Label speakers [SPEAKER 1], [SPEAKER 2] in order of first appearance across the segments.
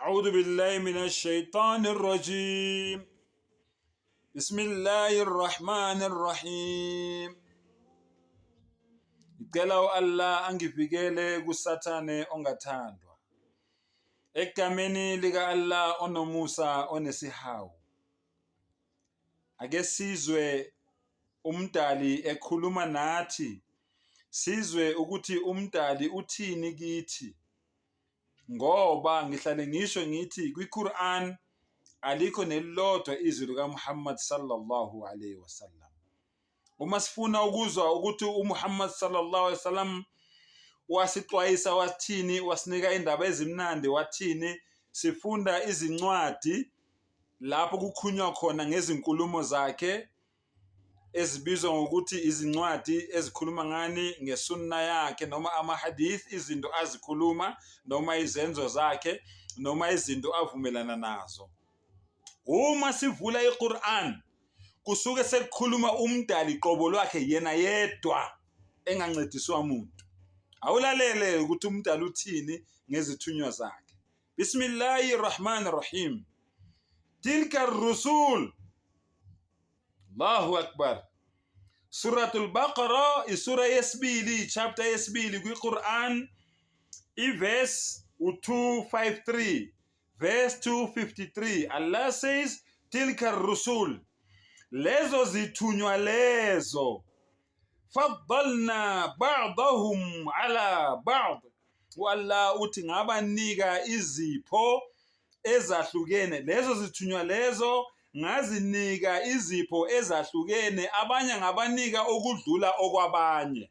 [SPEAKER 1] أعوذ بالله من الشيطان الرجيم بسم الله الرحمن الرحيم. Ngicela u-Allah angivikele kuSathane ongathandwa. Egameni lika-Allah onomusa onesihawu. Ake sizwe uMdali ekhuluma nathi, sizwe ukuthi uMdali uthini kithi. Ngoba ngihlale ngisho ngithi kwiQur'an alikho nelilodwa izwi likaMuhammad sallallahu alaihi wasallam. Uma sifuna ukuzwa ukuthi uMuhammad sallallahu alaihi wasallam wasixwayisa wathini, wasinika indaba ezimnandi wathini, sifunda izincwadi lapho kukhulunywa khona ngezinkulumo zakhe ezibizwa ngokuthi izincwadi ezikhuluma ngani ngesunna yakhe noma ama-hadith, izinto azikhuluma noma izenzo zakhe noma izinto avumelana nazo. Uma sivula iQur'an kusuke sekukhuluma uMdali qobo lwakhe yena yedwa engancediswa muntu. Awulalele ukuthi uMdali uthini ngezithunywa zakhe. Bismillahi Rahman Rahim. Tilka rusul. Allahu Akbar. Suratul Baqara isura yesibili, chapter yesibili kwiQuran, iverse u-253. Verse 253 Allah says tilka rusul, lezo zithunywa lezo, faddalna ba'dahum ala ba'd, u-Allah uthi ngabanika izipho ezahlukene lezo zithunywa lezo, ngazinika izipho ezahlukene, abanye ngabanika okudlula okwabanye,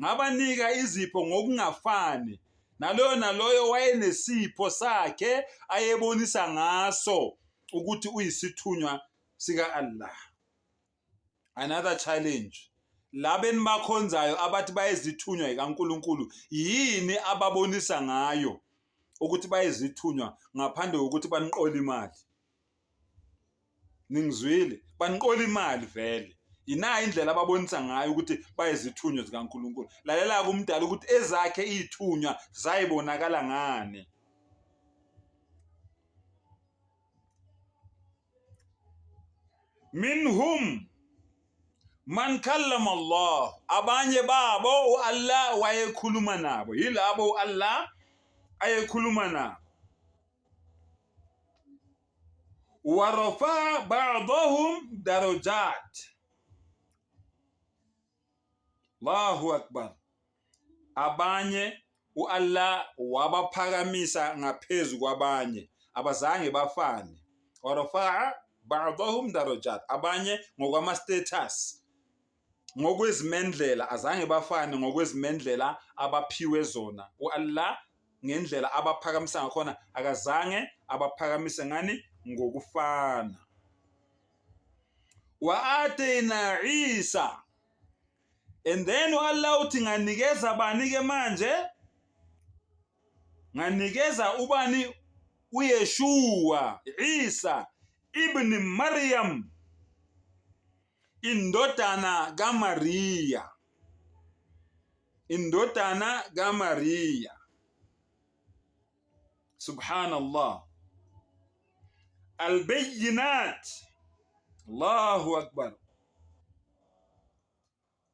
[SPEAKER 1] ngabanika izipho ngokungafani, naloyo naloyo wayenesipho sakhe ayebonisa ngaso ukuthi uyisithunywa sika-Allah. Another challenge, laba enibakhonzayo abathi bayizithunywa zikaNkulunkulu, yini ababonisa ngayo ukuthi bayizithunywa ngaphandle kokuthi baniqole imali? Ningizwile? Baniqola imali vele. Inayo indlela ababonisa ngayo ukuthi bayizithunywa zikaNkulunkulu. Lalela-ke umdala ukuthi ezakhe iy'thunywa zayibonakala ngani. Minhum man kallama Allah, abanye babo u-Allah wayekhuluma nabo, yilabo u-Allah ayekhuluma nabo. Warafa ba'dahum darajat. Allahu akbar. Abanye u-Allah wabaphakamisa ngaphezu kwabanye, abazange bafane. Warafa'a ba'dahum darajat, abanye ngokwama-status, ngokwezimendlela, azange bafane ngokwezimendlela abaphiwe zona u-Allah, ngendlela abaphakamisa ngakhona akazange abaphakamise ngani ngokufana. Wa-atayna Isa, and then u-Allah uthi nganikeza bani ke manje? Nganikeza ubani? uYeshua Isa ibn Maryam, indodana kaMariya, indodana kaMariya. Subhanallah. Albayinat. Allahu Akbar.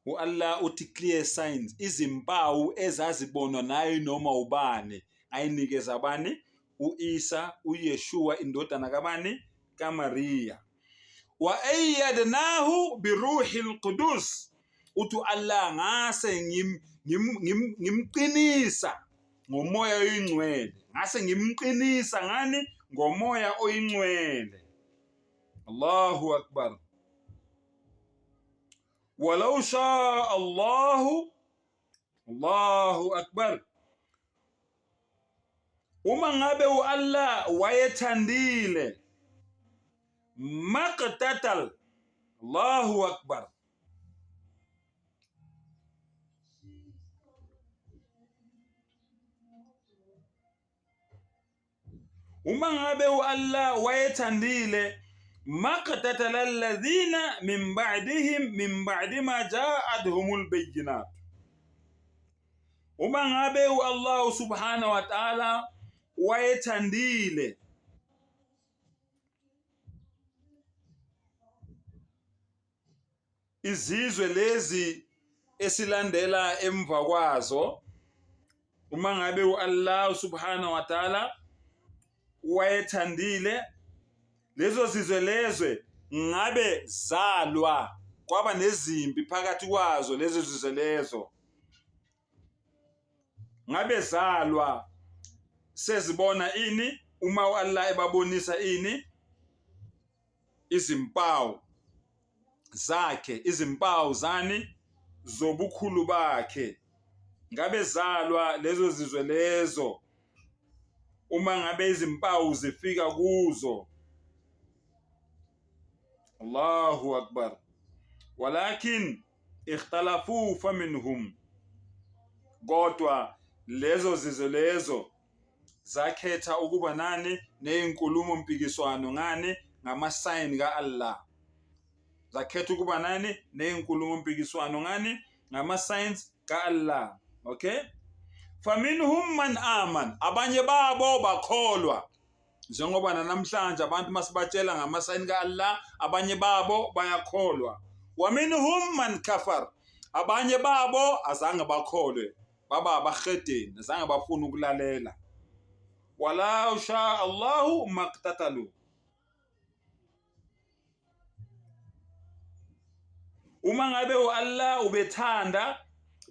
[SPEAKER 1] U-Allah uthi clear signs, izimpawu ezazibonwa naye noma ubani, ayinikeza bani? U-Isa, uYeshua indodana kabani? KaMariya. Wa ayyadnahu biruhi al-Qudus, uthi u-Allah ngase ngimqinisa ngomoya oyingcwele, ngase ngimqinisa ngani? Ngomoya oyingcwele. Allahu Akbar. Walau shaa Allahu, Allahu Akbar. Uma ngabe u-Allah wayethandile, maqtatal, Allahu Akbar. Uma ngabe u-Allah wayethandile, maqtatala alladhina min ba'dihim min ba'di ma ja'atuhumul bayyinat. Uma ngabe u-Allah subhanahu wa ta'ala wayethandile izizwe lezi esilandela emva kwazo uma ngabe u-Allah subhanahu wa ta'ala wayethandile lezo zizwe lezwe ngabe zalwa kwaba nezimpi phakathi kwazo lezo zizwe lezo ngabe zalwa sezibona ini uma u-Allah ebabonisa ini izimpawu zakhe izimpawu zani zobukhulu bakhe ngabe zalwa lezo zizwe lezo uma ngabe izimpawu zifika kuzo Allahu akbar walakin ikhtalafu faminhum kodwa lezo zizwe lezo zakhetha ukuba nani nezinkulumo mpikiswano ngani ngamasayini ka-Allah zakhetha ukuba nani nezinkulumo mpikiswano ngani ngama-signs ka-Allah okay faminhum man aman abanye babo bakholwa njengoba nanamhlanje abantu masibatshela ngamasayini ka-Allah abanye babo bayakholwa waminhum man kafar abanye babo azange bakholwe baba abahedeni azange bafuna ukulalela walau sha Allahu maqtatalu uma ngabe u-Allah ubethanda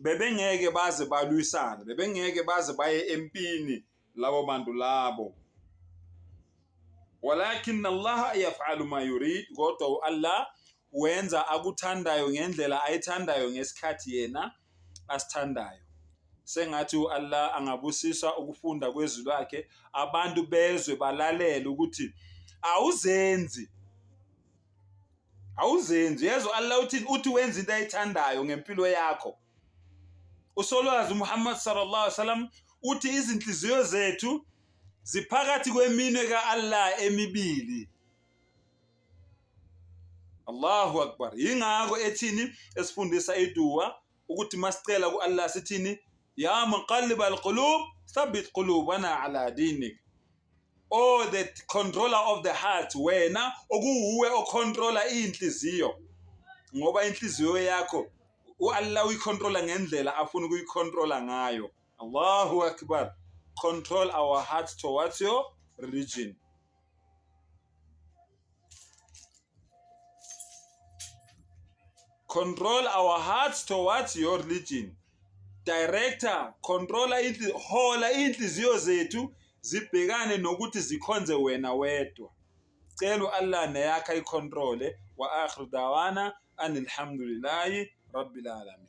[SPEAKER 1] bebengeke baze balwisane bebengeke baze baye empini labo bantu labo walakin Allah yaf'alu ma yurid kodwa u-Allah wenza akuthandayo ngendlela ayithandayo ngesikhathi yena asithandayo sengathi u-Allah angabusisa ukufunda kwezwi lakhe abantu bezwe balalele ukuthi awuzenzi awuzenzi yezwa Allah uthi uthi wenza into ayithandayo ngempilo yakho usolwazi uMuhammad sallallahu alaihi wasallam uthi izinhliziyo zethu ziphakathi kweminwe ka-Allah emibili Allahu Akbar. Yingakho ethini esifundisa iduwa ukuthi masicela ku-Allah sithini ya muqallib alqulub thabbit qulubana ala dinik. Oh the controller of the heart wena okuwuwe ocontrola inhliziyo ngoba inhliziyo yakho u-Allah uyicontrola ngendlela afuna ukuyicontrola ngayo. Allahu Akbar. Control our hearts towards your religion. Control our hearts towards your religion. Director, controla hola inhliziyo zethu zibhekane nokuthi zikhonze wena wedwa. Cela u-Allah neyakha icontrole wa akhiru dawana anilhamdulillahi rabbil alamin.